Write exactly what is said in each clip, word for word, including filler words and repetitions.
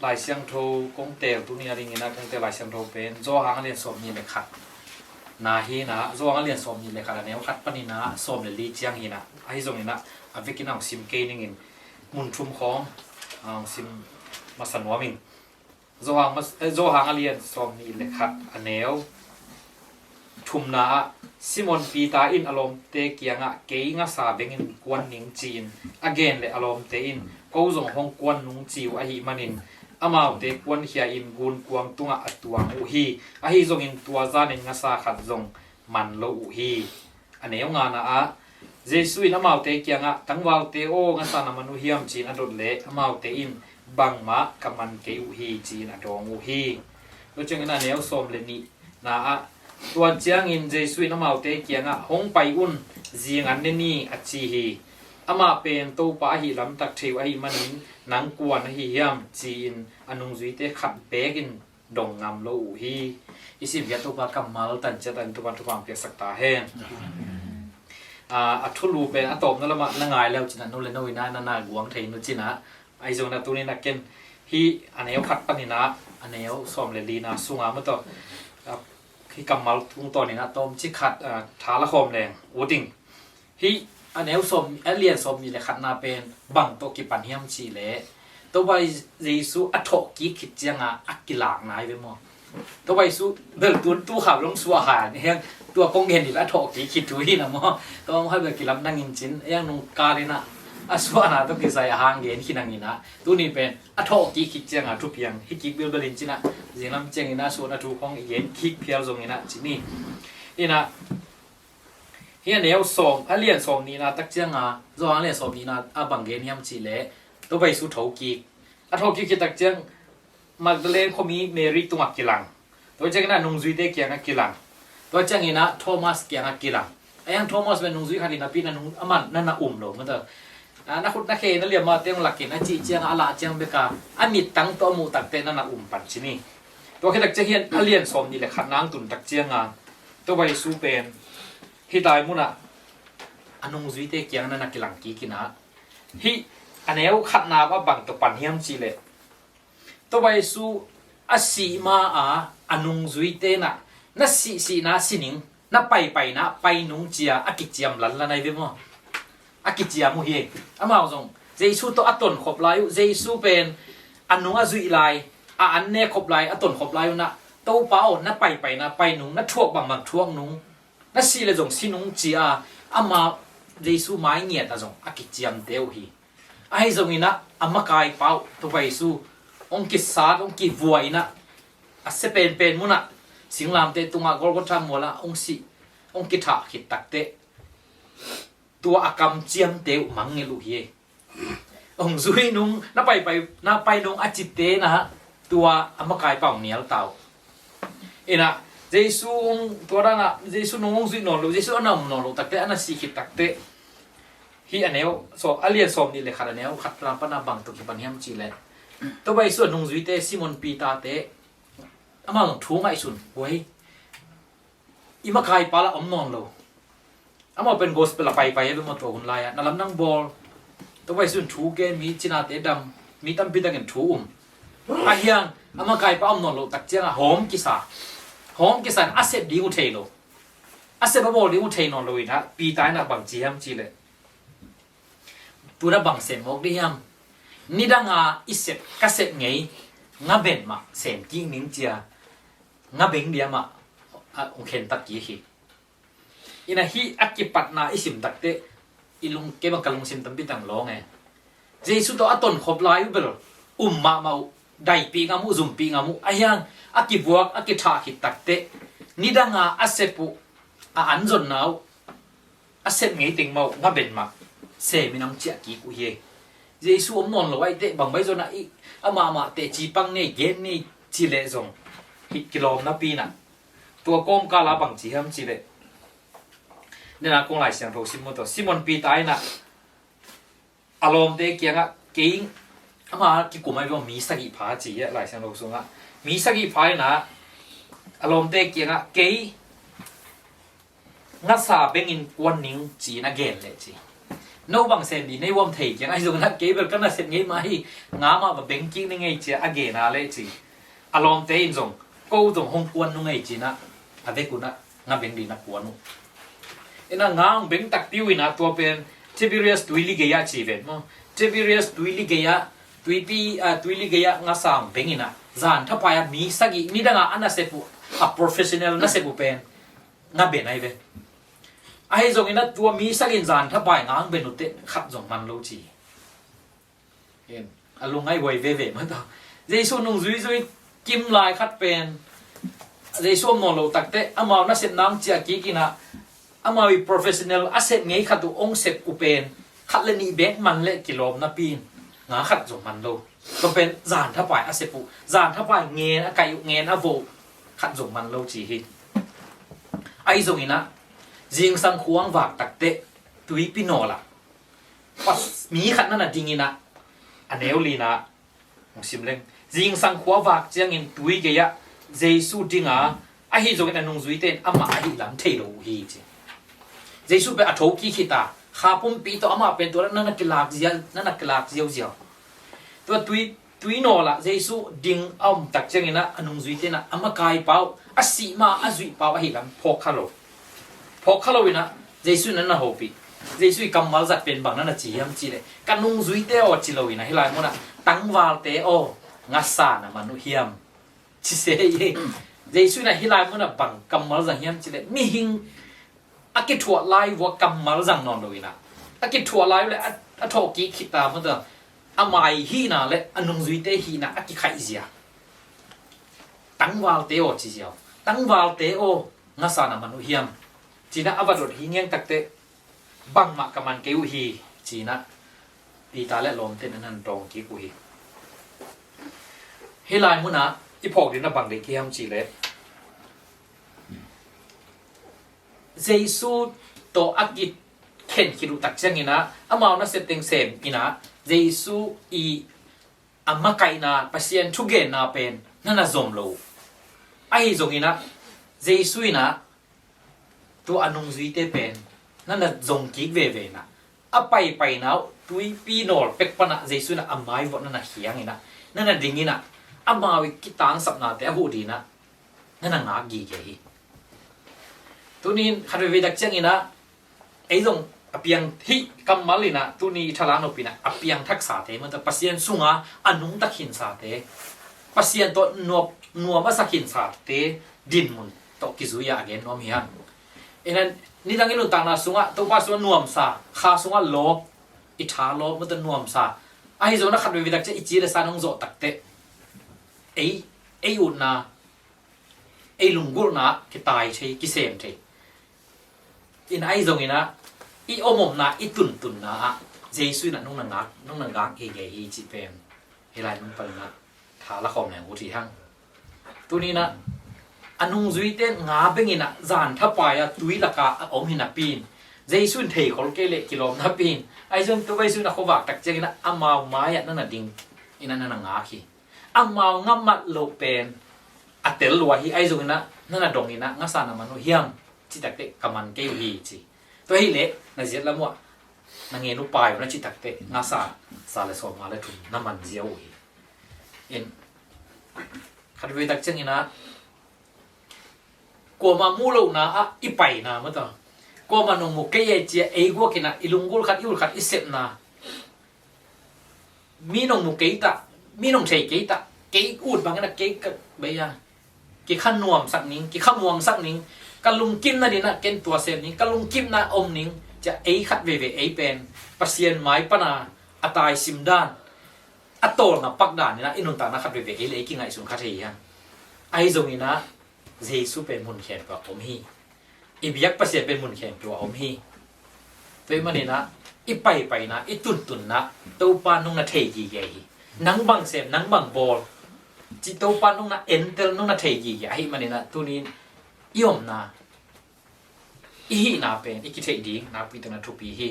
Lai Siangtho kong tel tuni a dingin ah, kong tel Lai Siangtho pen Johan a lian sawm nih le khat na hi in ah, Johan a lian sawm nih le khat a neu khat panin ah sawm le li ciang hi in ah, ahi zongin ah a vekin ah hong sim kei ning in, mun thum khawng ah hong sim masa nuam ing. Johan mas-, eh, Johan a lian sawm nih le khat a neu thumna ah, Simon Peter in a lawmte kiangah, "Kei ngasa bengin kuan ning," ci-in a gen leh, a lawmte in, "Ko zong hong kuan nung," ci uh ahih manin, amaute kuankhia in gunkuang tungah a tuang uh hi. Ahi zongin tua zanin ngasa khat zong man lo uh hi. A neu ngana ah, Jesu in amaute kiangah, "Tangvalte aw, ngasa na man uh hiam?" ci-in a dot leh, amaute in, "Bangmah ka man kei uh hi," ci-in a dawng uh hi. Tua ciangin a neu sawm le nihna ah, tua ciangin Jesu in amaute kiangah, "Hong pai un, zingan ne ni," a ci hi. Amah pen Topa ahi lamtak thei uh ahih manin, "Nang kua na hi hiam?" ci-in a nungzuite khat beek in dong ngam lo uh hi. I simkhiat Topa kammal tan ciat in Topa thupha piaksak ta hen. Ah, a thulu pen a tawpna lamah na ngai le uh cin ah, no le no in ah na na guang thei uh cin ah, ahi zongin ah tuni in ah ken hih a neu khat panin ah a neu sawm le lina sungah maw tawh, ah, hih kammal tungtawnin ah tawmcik khat, ah, tha la khawm leng uh ding. Hih a neu sawm, a lian sawm nih le khatna pen bang tawh kipan hiam cih leh, Topa Jesu a thawh kik khit ciangin a kilakna hi ve maw. Topa Jesu bel tu, tu khau long suah hai, hiang tua kong gen hi ve, a thawh kik khit thu hi na maw. Tua hong hai bel kilamdang in cin, hiang nung kal in ah a suahna tawh kisai a hang gen khin hang in ah, tuni pen a thawh kik khit ciangin thupiang hi kik bilbel in cin ah, zinglam ciangin a suahna thu khawng i gen kik phial zongin ah cin hi. In ah, hih a neu sawm, a lian sawm nihna tak ciangin, Johan a lian sawm nihna ah bang gen hiam cih leh, Topa Jesu tho kik. A thawh kik khit tak ciang Magdalene khuami Mary tungah kilang. Tua ciangin a nungzuite kiangah kilang. Tua ciangin a Thomas kiangah kilang. A hiang Thomas pen nungzui khat hi napi in a nung, aman na na um lo maw tawh. Ah, na khut na khe na liam mah teng lak in a cih ciangin a lah ciang bek a, a mittang tawh a muh tak teh na na um pan cin hi. Tua khit tak ciang hiang a lian sawm nih le khatna hong tun tak ciangin Topa Jesu pen hih lai munah a nungzuite kiangah na na kilang kik in ah, hih a neu khatna ah bang tawh pan hiam cih leh, Topa Jesu a sih ma-a a nungzuite in ah, "Na sihsihna si ning, na paipaina pai nung," ci-a a kiciam lanlan ahi ve maw. A kiciam uh hi. Amau zong Jesu tawh a tonkhop lai uh, Jesu pen a nung a zuih lai, a an ne khop lai, a tonkhop lai un ah, "Topa aw, na paipaina pai nung, na thuak bangbang thuak nung, na sih le zong si nung," ci-a ama Jesu mai ngiat ah zong a kiciamte uh hi. Ahi zongin ah a makaipa uh Topa Jesu hong kisat, hong kivua in ah, a sia penpen munah, singlamteh tungah Golgotha mualah hong sih, hong kithah khit tak teh, tua a kamciamte uh mangngilh uh hi. Hong zui nung, na paipai, na pai nung a cite in ah, tua a makaipa hong nial ta uh. In ah, Jesu hong, tua dan ah, Jesu nung hong zuih nawn lo, Jesu a na om nawn lo tak teh, a na sih khit tak teh, hih a neu, so, a lian sawm nih le khat a neu khatna pan ah bang tawh kipan hiam cih leh, Topa Jesu a nungzuite Simon Peter te, amah zong thu ngaihsun, "Guai, i makaipa lah om nawn lo. Amau pen gospel a paipai a bia maw tua hun lai-ah, na lamdang bawl. Topa Jesu in thu gen, mi cinate dam, mi tampi takin thu um. A hiang a makaipa om nawn lo tak ciangin hawm kisa, hawm kisa in a sep ding uh thei lo. A sep a bawl ding uh thei nawn lo," in ah Peter in ah bang ci hiam cih leh, "Tu-in ah bang sem mawk ding hiam? Nidang a i sep, ka sep ngei nga beng mah sem kik ning," ci-a nga beng dia mah a hong khentat kik hi. In ah hih a kipatna i sim tak teh, i lung, kei bang ka lungsim tampi tang lawng e. Jesu tawh a tonkhop lai uh bel um mahmah uh, daipih ngam uh, zumpih ngam uh. A hiang a kivuak, a kithah khit tak teh, nidang a a sep uh, a an zonna uh, a sep ngei teng mah uh nga beng mah sem in hong ciah kik uh hi. Jesu om nawn lo ahih teh, bang bang zong ah i, amah mah teh ci pang ni, gen ni ci leh zong hih kilawm napi in ah, tua kawmkal ah bang ci hiam cih leh, nidang a kong Lai Siangtho sim maw tawh, Simon Peter in ah a lawmte kiangah, "Kei," ama kikum ahi bang, mi sagih pha ci hi a, Lai Siangtho sungah, mi sagih pha in ah a lawmte kiangah, "Kei ngasa bengin kuan ning," ci-in a gen leh ci. No bang sem dih nei uam thei kiang, ahi zongin ah kei bel ka nasep ngei mah hi, nga mah va beng kik ni ngei ci-a a gen a leh ci. A lawmte in zong, ko zong hong puan nung ei ci-in ah, a vekun ah nga beng dih na puan uh. Inah nga hong beng takpi uh inah tua pen Tiberias tuili gei-ah ci ven maw. Tiberias tuili gei-ah, tuipi, ah, tuili gei-ah nga sa hong beng inah, zan thapai-ah mi sagih, nidang a a nasep uh, a professional nasep uh pen nga beng ahi ve. Ahi zongin ah tua mi sagih in zan thapai nga hong beng uh teh khat zong man lo ci. A lungngai huai veve mah ta. Jesu nungzuizui kim lai khat pen Jesu om nawn lo takteh amau nasepna hong ciah kik inah, amau i professional a sep ngei khat uh hong sep uh pen khat le nih bek man leh kilawm napi-in nga khat zong man lo. Tua pen zan thapai a sep uh, zan thapai ngen a kaih uh, ngen a vo uh, khat zong man lo ci hi. Ahi zongin ah zingsang khua hong vak takteh tuipi nawl ah mi khat na na ding inah, a neu li-in ah hong sim leng. Zingsang khua vak ciangin tui gei-ah Jesu ding a, ahi zongin a nungzuite in amah ahih lam thei lo uh hi ci. Jesu pen a tho kik khit a, kha pumpi tawh amah pen tua na na kilak ziau, na na kilak ziauziau. Tua tui, tui nawl ah Jesu ding a om tak ciangin ah a nungzuite in ah a makaipa uh, a sih ma a zuihpa uh ahih lam phawk kha lo. Phawk kha lo inah Jesu in a na hopih. Jesu i kammal zat pen bang na na ci hiam cih leh, ka nungzuite aw ci lo inah, hih lai munah tangvalte aw, ngasa na man uh hiam, ci se hi. Jesu in ah hih lai munah bang kammal zang hiam cih leh, mihing a kithuah lai uh a kammal zang nawn lo inah, a kithuah lai uh le a, a thawh kik khit ta mah ta, a mai hihna le a nungzuite hihna a kikhaihzia. Tangvalte aw ci ziau. Tangvalte aw, ngasa na man uh hiam, ci-in ah a va dot hi ngeng takteh, bangmah ka man kei uh hi, ci-in ah Peter le lawmte in a na dawng kik uh hi. Hih lai munah i phawk ding na bang deih kei hiam cih leh, Jesu tawh a kikhen khit uh tak ciangin ah amau nasep teng sem inah Jesu i a makaihna, Pasian thugenna pen na na zom lo uh. Ahi zongin ah Jesu in ah tua a nungzuite pen na na zong kik veve inah, a paipaina uh tuipi nawl pek panah Jesu in ah a mai vuah na na khiang inah, na na ding inah, amau i kitangsapnate a huh ding inah na na ngak gige hi. Tuni-in khat veve tak ciangin ah ei zong a piang hih kammal inah, tuni i thalah nop inah a piangthaksate, mata Pasian sunga a nungta khinsate, Pasian tawh nuam, nuam a sa khinsate dinmun tawh kizui-a a gen nuam hi hang. Inah nidang i nuntakna sungah Topa sungah nuamsa, kha sungah lawp, i tha lawp, mata nuamsa. Ahi zongin ah khat veve tak ciang i ci le sa nong zawh takteh ei, ei utna, ei lunggulhna kitai thei, kisem thei. Inah ahi zongin ah i omomna, i tuntunna ah Jesu in ah nong na ngak, nong na ngak gige hi cih pen hih lai mun panin ah tha la khawm leng uh hi hang. Tuni-in ah a nungzuite in nga beng inah zan thapai-a tui lakah a om hi napi-in, Jesu in theikhol kei leh kilawm napi-in, ahi zongin Topa Jesu in a khuavak tak ciangin ah amau mai-ah na na ding inah na na ngak hi. Amau nga mat loh pen a tel lua hi. Ahi zongin ah na na dong inah ngasa na man uh hiam, cih takteh ka man kei uh hi ci. Tua hi leh na ziat lam uah na ngen uh pai uh na cih takteh ngasa za le sawmnga le thum na man ziau uh hi. In khat veve tak ciangin ah kuamah mu lohna ah i paina, mata kuamah nong mu kei ei ci-a ei guak inah i lunggulh khat, i ulh khat i sepna, mi nong mu kei ta, mi nong thei kei ta, kei ut bangin ah kei ka bei a, kikha nuamsak ning, kikha muangsak ning, ka lungkimna ding ah ken tua sem ning, ka lungkimna om ning, ci-a ei khat veve ei pen Pasian mai pana a taisim dan, a tawlnga pak dan inah i nuntakna khat veve ei le ei kingaihsun kha thei hi hang. Ahi zongin ah Jesu pen mun khempeuh ah om hi. I biak Pasian pen mun khempeuh ah om hi. Tua ahih manin ah i paipaina, i tuntunna Topa nong na thei gige hi. Nang bang sem, nang bang bawl, ci Topa nong na entel, nong na thei gige ahih manin ah tuni-in i omna, i hihna pen i kitheih ding nakpi takin a thupi hi.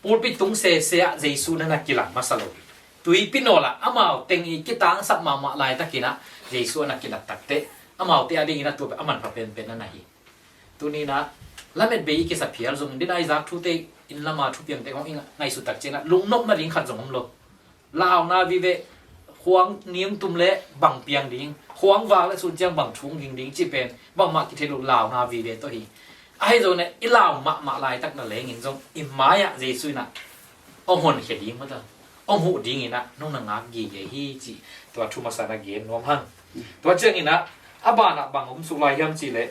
Pulpit tung sese ah Jesu na na kilang masa lo hi. Tuipi nawl ah amau teng i kitangsap mahmah laitakin ah Jesu a na kilat takteh amaute a dingin ah tua pen a manpha penpen na na hi. Tuni-in ah Lamet bei i kisa phial zong, den a i zak thute in lama thupiangte hong i ngaihsut tak ciangin ah lungnop nading khat zong om lo. Launa vive, khuang ning tum le bang piang ding, khuang vak le sun ciang bang thung ging ding cih pen bangmah kithei lo, launa vive tawh hi. Ahi zong ne, i lau mahmah laitak na lengin zong i mai-ah Jesu in ah hong honkhia ding mata, hong huh dingin ah nong na ngak gige hi cih tua thu masa na gen nuam hang. Tua ciangin ah a banah bang om suk lai hiam cih leh,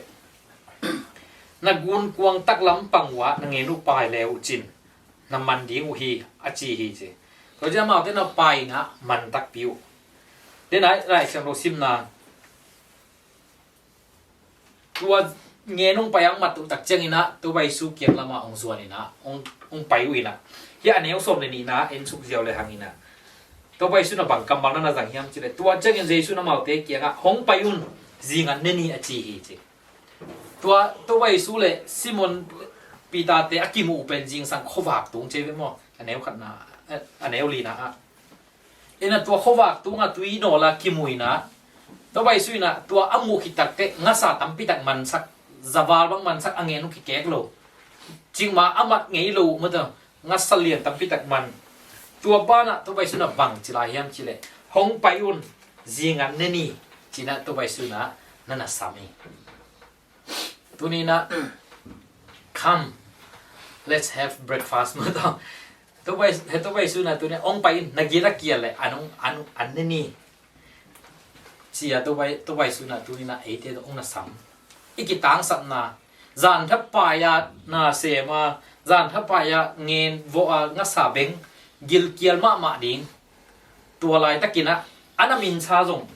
na gunkuang taklam pang uh ah na ngen uh pai le uh cin, na man ding uh hi, a ci hi ci. Tua ciang amaute na pai in ah man takpi uh. Den a i Lai Siangtho simna, tua ngen hong pai a hong mat uh tak ciangin ah Topa Jesu kiang lamah hong zuan in ah hong, hong pai uh in ah, hih a neu sawm le nihna en suk ziau le hang in ah, Topa Jesu na bang kammal na na zang hiam cih leh, tua ciangin Jesu in amaute kiangah, "Hong pai un, zingat ne ni," a ci hi ci. Tua Topa Jesu le Simon Peter-te a kimuh uh pen zingsang khuavak tung ci ve maw, a neu khatna, a neu lina ah. In ah tua khuavak tungah tui nawla kimu in ah, Topa Jesu in ah tua a muh khit takteh ngasa tampi tak mansak, zaval bang mansak, a ngen uh kikek lo. Cikmah a mat ngei lo uh mata, ngasa lian tampi tak man. Tua banah Topa Jesu in ah bang ci lai hiam cih leh, "Hong pai un, zingat ne ni," ci-in ah Topa Jesu in ah na na sam hi. Tuni in ah, "Come, let's have breakfast," mata. Topa Jesu, Topa Jesu in ah tuni in ah, "Hong pai in, na gil a kial leh an, an, an ne ni," ci-a Topa, Topa Jesu in ah tuni in ah eite tawh hong na sam. I kitangsapna, zan thapai-a na sem a, zan thapai-a ngen vawh a, ngasa beng, gilkial mahmah ding. Tua laitakin ah a na minsa zong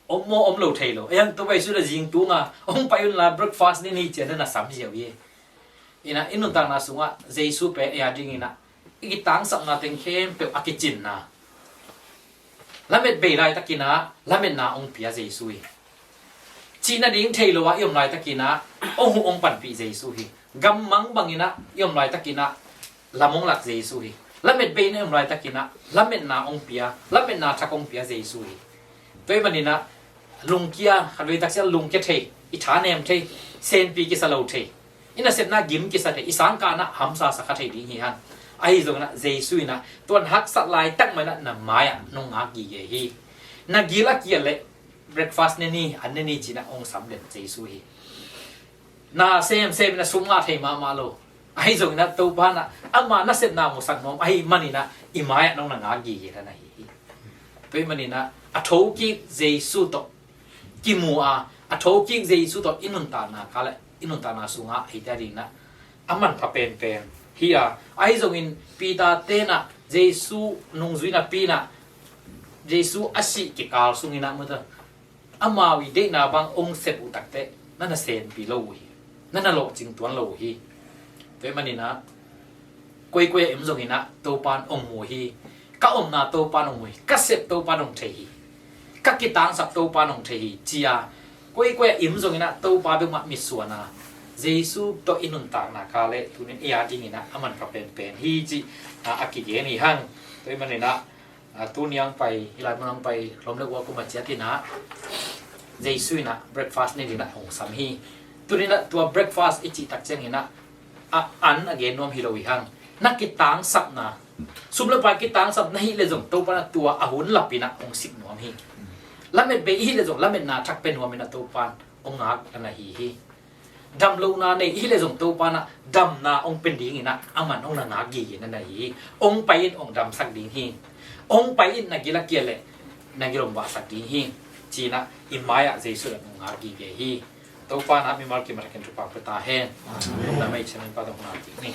om maw, om lo thei lo. Ei hang Topa Jesu in ah zing tunga, "Hong pai unla, breakfast ne ni," ci-a na na sam ziau hi. In ah i nuntakna sungah Jesu pen ei a dingin ah i kitangsapna teng khempeuh a kicinna. Lamet bei laitakin ah lametna hong pia Jesu hi. Cih nading thei lo ah i om laitakin ah hong huh hong panpih Jesu hi. Gammang bangin ah i om laitakin ah lam hong lak Jesu hi. Lamet bei in ah i om laitakin ah lametna hong pia, lametna thak hong pia Jesu hi. Tua ahih manin ah lungkia, khatvei tak ciang lungkia thei, i tha nem thei, senpi kisa lo thei, i nasepna gim kisa thei, i sangkahna hamsa sa kha thei ding hi hang. Ahi zongin ah Jesu in ah tua na haksat laitak mah in ah na mai-ah nong ngak gige hi. Na gil a kial leh breakfast ne ni, an ne ni ci-in ah hong sam den Jesu hi. Na semsem in ah sum ngah thei mahmah lo. Ahi zongin ah Topa in ah ama nasepna musak nuam ahih manin ah i mai-ah nong na ngak gige na na hi hi. Tua ahih manin ah a thokik Jesu tawh kimu a, a thokik Jesu tawh i nuntakna kal ah, i nuntakna sungah eite a dingin ah a manpha penpen hi a. Ahi zongin Peter-te in ah Jesu nungzui napi in ah, Jesu a sih kikal sungin ah mata, amau i deihna bang hong sep uh takteh na na senpi lo uh hi. Na na lawhcing tuan lo uh hi. Tua ahih manin ah koikoi ah i om zongin ah Topa in hong mu hi. Ka omna Topa in hong mu hi. Ka sep Topa in hong thei hi. Ka kitangsap Topa in hong thei hi, ci-a koikoi ah i om zongin ah Topa bek mah mitsuan a, Jesu tawh i nuntakna kal ah tuni in ei a dingin ah a manpha penpen hi cih a, a kigen hi hang. Tua ahih manin ah, a, tuni a hong pai, hih lai mun a hong pai lawm le ua kum a ciat in ah Jesu in ah breakfast ne dingin ah hong sam hi. Tuni in ah tua breakfast i cih tak ciangin ah a an a gen nuam hi lo hi hang. Na kitangsapna, sum le pai kitangsap na hih leh zong Topa in ah tua a hun lapin ah hong sik nuam hi. Lamet bei i hih leh zong lametna thak pia nuamin ah Topa in hong ngak a na hi hi. Damlohna nei i hih leh zong Topa in ah damna hong pia dingin ah aman hong na ngak gige na na hi hi. Hong pai in, hong damsak ding hi. Hong pai in, na gil a kial leh na gil hong vahsak ding hi, ci-in ah i mai-ah Jesu in ah hong ngak gige hi. Topa in ah mimal kim a thakin thupha pia ta hen. Amen. Lungdam ei, Chin Pa tawh hong na kik ni.